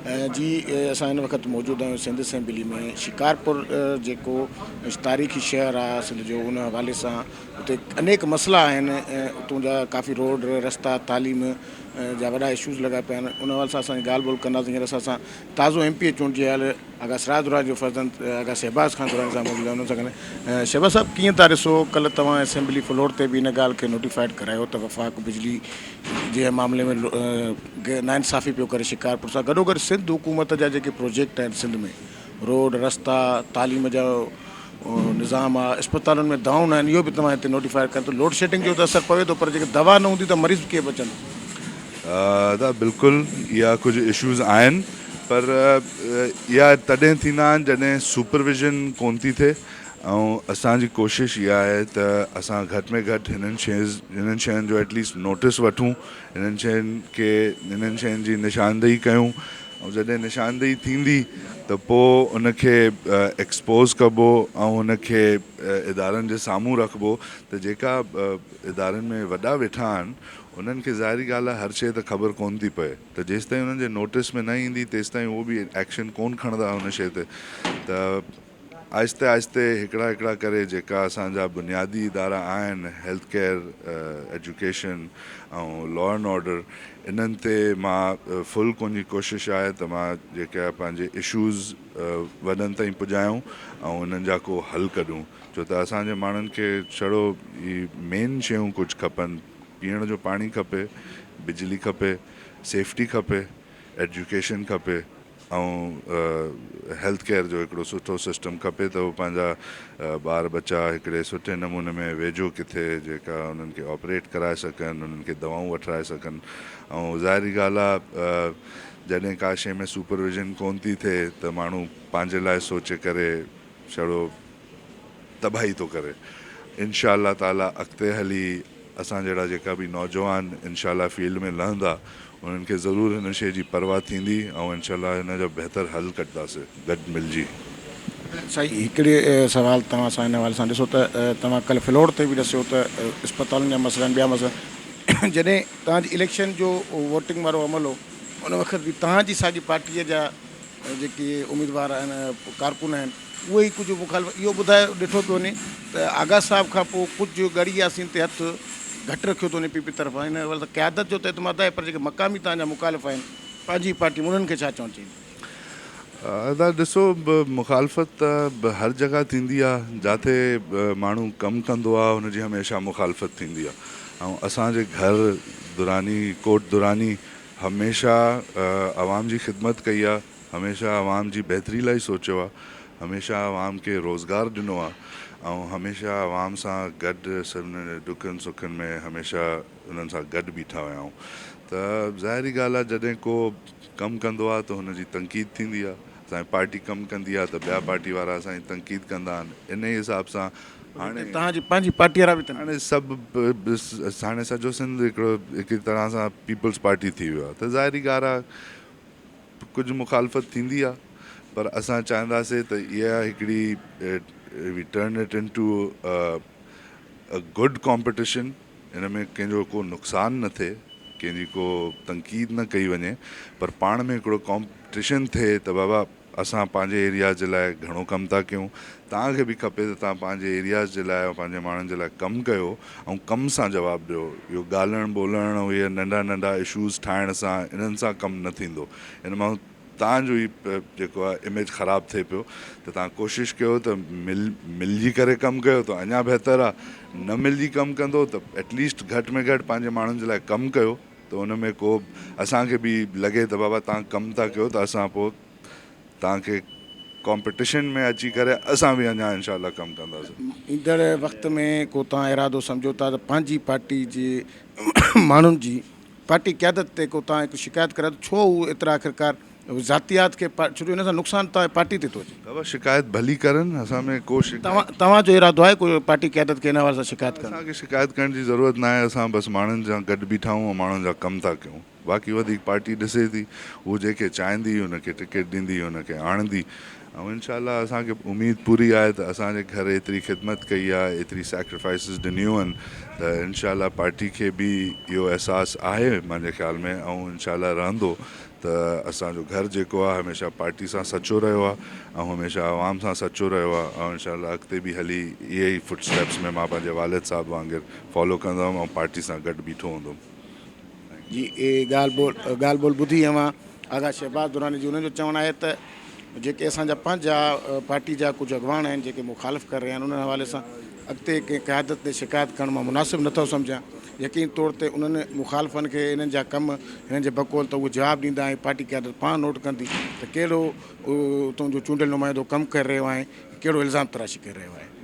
جي اسان هن وقت موجود آهيون سنڌ اسيمبلي ۾ شڪارپور جيڪو تاريخي شهر آهي سنڌ جو ان حوالي سان اتي انيڪ مسئلا آهن اتون جا ڪافي روڊ رستا تعليم جا وڏا اشوز لڳا پيا آهن ان حوالي سان اسان ڳالهه ٻولهه ڪنداسين هينئر اسان سان تازو ايم پي اي چونڊجي آيل آغا سراج دراني جو فرزند آغا شهباز خان دراني صاحب موجود آهن انهن سان ڳالهايون شهباز صاحب ڪيئن ٿا ڏسو ڪلهه توهان اسيمبلي فلور تي به ان ڳالهه کي نوٽيفائيڊ ڪرايو ته وفاق بجلي جي معاملي ۾ ناانصافي پيو ڪري شڪارپور سان گڏوگڏ سنڌ حڪومت جا جيڪي پروجيڪٽ آهن سنڌ ۾ روڊ رستا تعليم جا نظام آهي اسپتالن ۾ دوائون ناهن اهو به توهان هتي نوٽيفائيڊ ڪريو ته لوڊشيڊنگ جو ته اثر پوي ٿو پر جيڪي دوا نه هوندي ته مريض به ڪيئن بچندو. ادا بلڪل اها ڪجهه اشوز آهن پر اها تڏهن ٿيندا آهن جڏهن سپرويزن ڪون ٿي ٿئي ۽ اسان جي ڪوشش اها آهي ته اسان گهٽ ۾ گهٽ هنن شيز هنن شين جو ايٽليسٽ نوٽس وٺون هنن شين کي هنن شين جي نشاندهي ڪيون ۽ جڏهن نشاندهي ٿيندي ته پوء ان کي ايڪسپوز ڪبو ۽ ان کي ادارن جي سامهون رکبو ته جيڪا ادارن ۾ وڏا ويٺا آهن انهن کي ظاهري ڳالهه آهي هر شيء ته خبر ڪونه ٿي پئي ته جيستائين انهن جي نوٽيس ۾ نه ايندي تيستائين اهو به ايڪشن ڪونه کڻندا ان شيء تي ته آهستي آهستي هڪڙا هڪڙا ڪري جيڪا اسان جا بنيادي ادارا آهن health care education ۽ law and order انهن تي مان فل ڪنهنجي ڪوشش آهي ته مان جيڪا پنهنجي اشوز وڏن تائين پڄايون ۽ انهن جا ڪو حل ڪڍون ڇو ته اسان جي ماڻهن کي ڇڙو هي مين شيون ڪجهه کپن پيئڻ جو پاڻي کپي، بجلي کپي، سيفٽي کپي، ايجوڪيشن کپي ۽ هيلٿ ڪيئر جو هڪڙو سٺو سسٽم کپي ته هو پنهنجا ٻار ٻچا هڪڙي سٺي نموني ۾ ويجهو ڪٿي جيڪا انهن کي آپريٽ ڪرائي سگهن انهن کي دوائون وٺرائي سگهن ۽ ظاهري ڳالهه آهي جڏهن ڪا شيء ۾ سپرويزن ڪونه ٿي ٿئي ته ماڻهو پنهنجي لاء سوچي ڪري ڇڙو تباهي ٿو ڪري انشاء الله تعالي اڳتي هلي اسان جهڙا جيڪا به نوجوان انشاء الله فيلڊ ۾ لهندا انهن کي ضرور هن شي جي پرواهه ٿيندي ۽ انشاء الله هن جو بهتر حل ڪڍنداسي گڏ ملجي. سائين هڪڙي سوال توهان سان ان حوالي سان ڏسو ته توهان ڪلهه فلور تي به ڏسيو ته اسپتالن جا مسئلا آهن ٻيا مسئلا جڏهن توهان جي اليڪشن جو ووٽنگ وارو عمل هو ان وقت به توهان جي ساڳي پارٽي جا جيڪي اميدوار آهن ڪارڪن آهن اهي ئي ڪجهه مخالف اهو ٻڌايو ڏٺو پيو وڃي ته آغا صاحب کان پوء ڪجهه ڳڙهي ياسين تي هٿ گهٽ رکيو ٿو وڃي پي پي طرفان ان حوالي سان قيادت جو ته اعتماد آهي پر جيڪي مقامي توهان جا مخالف آهن پنهنجي ئي پارٽي ۾ انهن کي ڇا چوڻ چاهيندو؟ ادا ڏسو مخالفت ته هر جڳهه ٿيندي آهي جاٿي ماڻهو ڪم ڪندو آهي ان جي هميشه مخالفت ٿيندي آهي ۽ اسان جي گهر دراني ڪوٽ دراني هميشه عوام جي خدمت ڪئي آ هميشه عوام جي بهتري لاء سوچيو آ هميشه عوام کي روزگار ڏنو آ ۽ هميشه عوام سان گڏ سڀني ڏکن سکن ۾ هميشه انهن سان گڏ بيٺا هيا آهيون ته ظاهري ڳالهه آ جڏهن ڪو ڪم ڪندو آ ته هن جي تنقيد ٿيندي آ اسان جي پارٽي ڪم ڪندي آ ته ٻيا پارٽي وارا اسان جي تنقيد ڪندا آهن انهي حساب سان هاڻي توهان جي پنهنجي پارٽي وارا به هاڻي سڀ هاڻي سڄو سنڌ هڪڙو هڪ طرح سان پيپلز پارٽي ٿي ويو آهي ته ظاهري ڳالهه آهي ڪجهه مخالفت ٿيندي آهي پر اسان چاهينداسي ته اها هڪڙي we turn it into a good competition ان ۾ ڪنهن جو ڪو نقصان نه ٿئي ڪنهن جي ڪو تنقيد نه ڪئي وڃي پر پاڻ ۾ هڪڙو ڪامپٽيشن ٿئي ته بابا اسان پنهنجي ايرياز جي لاء گهڻو ڪم ٿا ڪيون، توهان کي به کپي ته توهان پنهنجي ايرياز جي لاء ۽ پنهنجي ماڻهن جي لاء ڪم ڪيو ۽ ڪم سان جواب ڏيو، اهو ڳالهڻ ٻولهڻ ۽ اهي ننڍا ننڍا اشوز ٺاهڻ سان انهن سان ڪم نه ٿيندو، ان مان توهان جو ئي جيڪو آهي اميج خراب ٿئي پيو ته توهان ڪوشش ڪيو ته مل ملجي ڪري ڪم ڪيو ته اڃا بهتر آهي، نه ملجي ڪم ڪندو ته ايٽ ليسٽ گهٽ ۾ گهٽ پنهنجي ماڻهن جي لاء ڪم ڪيو. ته ان ۾ ڪو اسان کي به لڳي ته بابا توهان ڪم ٿا ڪيو ته اسان پوء توهان کي ڪامپيٽيشن ۾ اچي ڪري اسان به اڃا انشاء الله ڪم ڪنداسين. ايندڙ وقت ۾ ڪو توهان ارادو سمجهو ٿا ته پنهنجي پارٽي جي ماڻهن جي پارٽي قيادت تي ڪو توهان هڪ شڪايت ڪرايو ته ڇو هو ايترا آخرڪار ذاتيات کي ڇو جو ان سان نقصان توهان جي پارٽي تي ٿو اچي. بابا شڪايت ڀلي ڪرن اسان ۾ ڪو شڪايت. توهان جو ارادو آهي ڪو پارٽي قيادت کي ان حوالي سان شڪايت ڪرڻ. اسان کي شڪايت ڪرڻ جي ضرورت ناهي اسان بس ماڻهن سان گڏ بيٺا آهيون ۽ ماڻهن جا ڪم ٿا ڪيون باقي وڌيڪ پارٽي ڏسي ٿي هو جنهن کي چاهيندي ان کي ٽڪيٽ ڏيندي ان کي آڻندي ۽ انشاء الله اسان کي اميد پوري آهي ته اسان جي گهر ايتري خدمت ڪئي آهي ايتري سيڪريفائسز ڏنيون آهن ته انشاء الله پارٽي کي به اهو احساس آهي منهنجي خيال ۾ ۽ انشاء الله رهندو. ته اسان جو گهر جيڪو آهي هميشه پارٽي سان سچو رهيو آهي ۽ هميشه عوام سان سچو رهيو آهي ۽ انشاء الله اڳتي به هلي اهي ئي فٽ اسٽيپس ۾ مان پنهنجي والد صاحب وانگر فالو ڪندم ۽ پارٽي سان گڏ بيٺو هوندم. جي اهي ڳالهه ٻولهه ڳالهه ٻولهه ٻڌي اوهان آغا شهباز دراني جي انهن جو چوڻ آهي ته جيڪي اسان جا پنهنجا پارٽي جا ڪجهه اڳواڻ آهن جيڪي مخالف ڪري رهيا آهن انهن حوالي سان اڳتي ڪنهن قيادت تي شڪايت ڪرڻ مان مناسب نٿو سمجهان يقين طور تي انهن مخالفن کي انهن جا ڪم هنن جي بقول ته اهي جواب ڏيندا ۽ پارٽي قيادت پاڻ نوٽ ڪندي ته ڪهڙو اتان جو چونڊيل نمائندو ڪم ڪري رهيو آهي ڪهڙو الزام تراشي ڪري رهيو آهي.